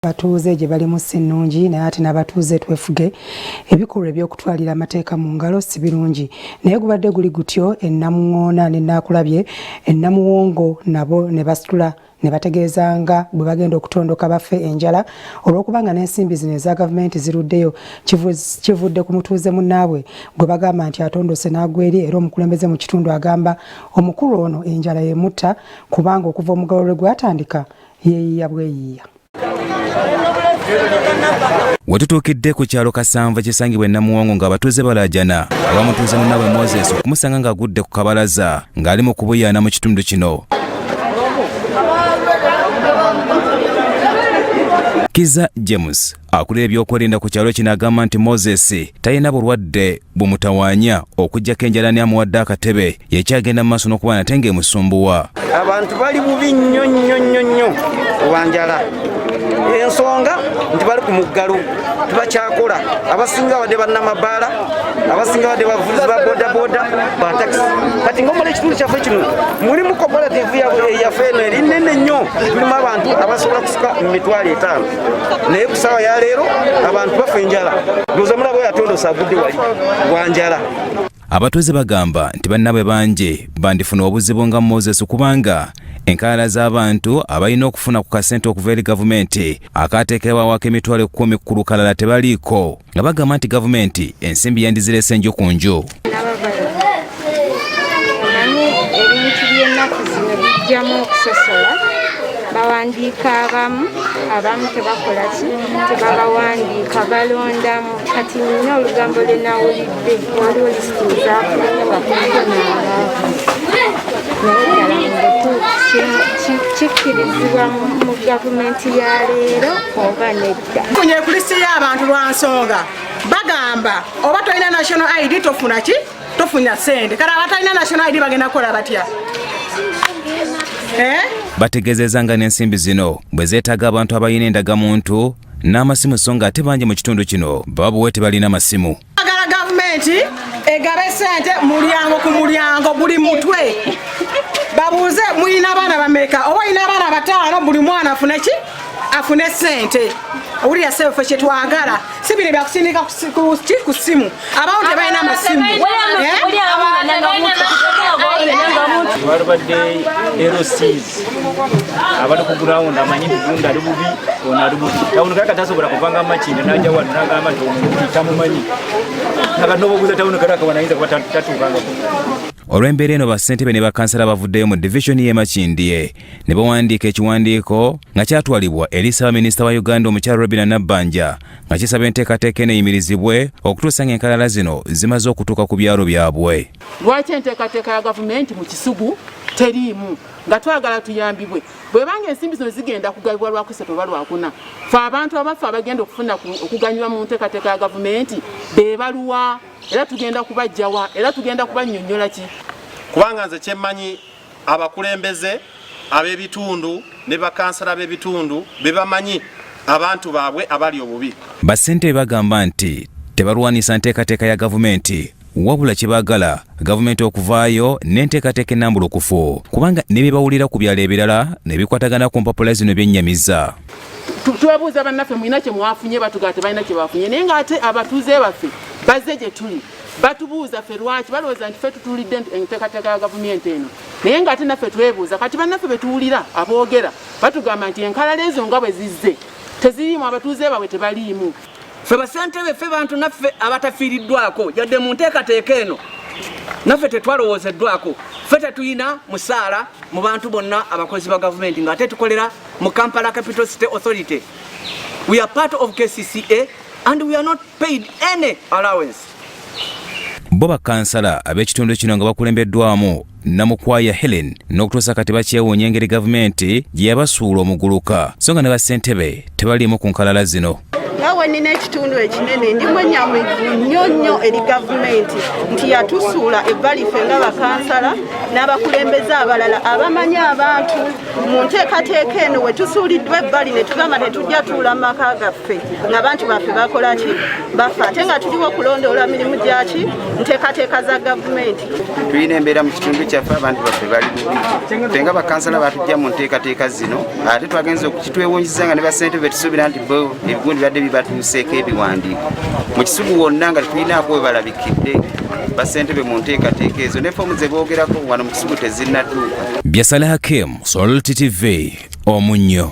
Abatuuze gye balimu si nnungi, naye ate n'abatuuze twefuge. Ebikolwa eby'okutwalira amateeka mu ngalo si birungi, naye gubadde guli gutyo. Enamuŋoona ne Naakulabye, Enamuwongo nabo ne basitula ne bategeeza nga bwe bagenda okutondoka bafe enjala olw'okubanga n'ensimbi zino eza gavumenti ziruddeyo. Kivudde ku mutuuze munnaabwe gwe bagamba nti atondose n'agwa eri, era omukulembeze mu kitundu agamba omukulu ono enjala yemutta, kubanga okuva omugalo lwe gwatandika yeeyiya bweyiiya. Wetutuukidde ku kyalo Kasanva kisangibwa Enamuwongo ng'abatuuze balaajana olwamutuuze munnaabwe Moses okumusanga ng'agudde ku kabalaza ng'ali mu kubuyaana mu kitundu kino. Kiza James akulira ebyokwerinda ku kyalo kino agamba nti Moses talina bulwadde bumutawaanya okuggyako enjala ne amuwadde akatebe yekyagenda mu maaso n'okuba nate ng'emusumbuwa. Abantu bali bubi nnyo nnyo nnyo nnyo olwanjala, ensonga nti bali ku muggalo, tebakyakola. Abasinga badde bannamabaala, abasinga badde bavuzi ba bodaboda, ba takisi. Kati ngaomala ekitundu kyaffe kino mulimu cooperative yaffe eno eri nene nnyo, tulimu abantu abasobola kusuka mu 500,000, naye ku ssaawa ya leero abantu bafa enjala. Ndowooza mulaba oyo atondose agudde wali wanjala. Abatuuze bagamba nti bannaabwe bangi bandifuna obuzibu nga Moses, kubanga enkalala z'abantu abalina okufuna ku kasente okuva eri gavumenti akateekebwawo ak'emitwalo 10 ku lukalala tebaliiko, nga bagamba nti gavumenti ensimbi yandizireese enju ku nju. Omanyi ebintu by'ennaku zino bijjamu okusosola. Bawandiika abamu, abamu tebakola ki, tebabawandiika, balondamu. Kati nina olugambo lwe nawulidde, waliwo lisiti ezafulumye nga kuliko n'abaavu, naye ddala mu butuufu kikkirizibwa mu gavumenti ya leero oba nedda? Funye ku lisiti y'abantu lwa nsonga bagamba oba tolina national ID tofuna ki, tofuna sente. Kale abatalina national ID bagenda kukola batya, eh? Bategeezezza nga n'ensimbi zino bwe zeetaaga abantu abalina endagamuntu n'amasimu, so nga ate bangi mu kitundu kino babuwe tebalina masimu. Agala gavumenti egabe sente mulyango ku mulyango, buli mutwe babuuze mulina abaana bameka, oba olina abaana bataano, buli mwana afune ki, afune sente. Owulira sefe, kyetwagala si bino byakusindika ku simu, abamu tebalina masimu, eh? Walibadde LCs abali ku ground amanyi nti gundi ali bubi, ono ali bubi. Tawuni kaka tasobola kuvanga Makindye najja wano nagamba nti ono bubi tamumanyi. Nakati nobubuuza tawuni kaka wanayinza kuba tatuukangako. Olw'embeera eno, bassentebe ne bakansala bavuddeyo mu divisioni y'e Makindye ne bawandiika ekiwandiiko nga kyatwalibwa eri ssaabaminisita wa Uganda omukyala Robina Nabbanja, nga kisaba enteekateeka eno eyimirizibwe okutuusa ng'enkalala zino zimaze okutuuka ku byalo byabwe. Lwaki enteekateeka ya gavumenti mu Kisugu teriimu, nga twagala tuyambibwe? Bwebanga ensimbi zino zigenda kugabibwa Lwakusatu oba Lwakuna, fe abantu abaffe abagenda okufuna okuganyulwa mu nteekateeka ya gavumenti be baluwa? Era tugenda kubajjawa? Era tugenda kubannyonnyola ki? Kubanga nze kyemmanyi, abakulembeze ab'ebitundu ne bakansala b'ebitundu be bamanyi abantu baabwe abali obubi. Bassentebe bagamba nti tebalwanisa nteekateeka ya gavumenti, wabula kye baagala gavumenti okuvaayo n'enteekateeka ennambulukufu, kubanga ne bye bawulira ku byalo ebirala ne bikwatagana ku mpapula zino byennyamiza. Twebuuza bannaffe, mulina kye mwafunye? Batugamba tebalina kye bafunye, naye ng'ate abatuuze baffe bazze gye tuli batubuuza ffe lwaki balowooza nti ffe tutulidde enteekateeka ya gavumenti eno, naye ng'ate naffe twebuuza. Kati bannaffe betuwulira aboogera batugamba nti enkalala ezo nga bwe zizze teziriimu, abatuuze baabwe tebaliimu. Ffe basentebe, ffe bantu naffe abatafiiriddwako yadde mu nteekateeka eno, naffe tetwalowoozeddwako. Ffe tetulina musaala mu bantu bonna abakozi ba gavumenti, ng'ate tukolera mu Kampala Capital City Authority. We are part of KCCA and we are not paid any allowance. Bo bakansala ab'ekitundu kino nga bakulembeddwamu Namukwaya Helen, n'okutuusa kati bakyewuunya engeri gavumenti gye yabasuula omuguluka, so nga ne bassentebe tebaliimu ku nkalala zino. Nga we nnina ekitundu ekinene, ndi mwennyamivu nnyo nnyo eri gavumenti nti yatusuula ebbali ffe nga bakansala n'abakulembeze abalala abamanyi abantu mu nteekateeka eno. We tusuuliddwa ebbali ne tugamba tetujja tuula mu maka gaffe ng'abantu baffe bakola ki? Bafa, ate nga tuliwo okulondoola mirimu gyaki nteekateeka za gavumenti. Tulina embeera mu kitundu kyaffe, abantu baffe bali bubi. Ffe nga bakansala batujja mu nteekateeka zino, ate twagenza okukitwewuunyiza nga ne basente betusuubira nti bo ebigundi bibadde bibatuuseeko ebiwandiiko mu Kisugu wonna nga tetulinaako we balabikidde basentebe mu nteekateeka ezo, ne foomu ze boogerako wano mu Kisugu tezinnatuuka. Byasale Hakim, Salt TV, Omunnyo.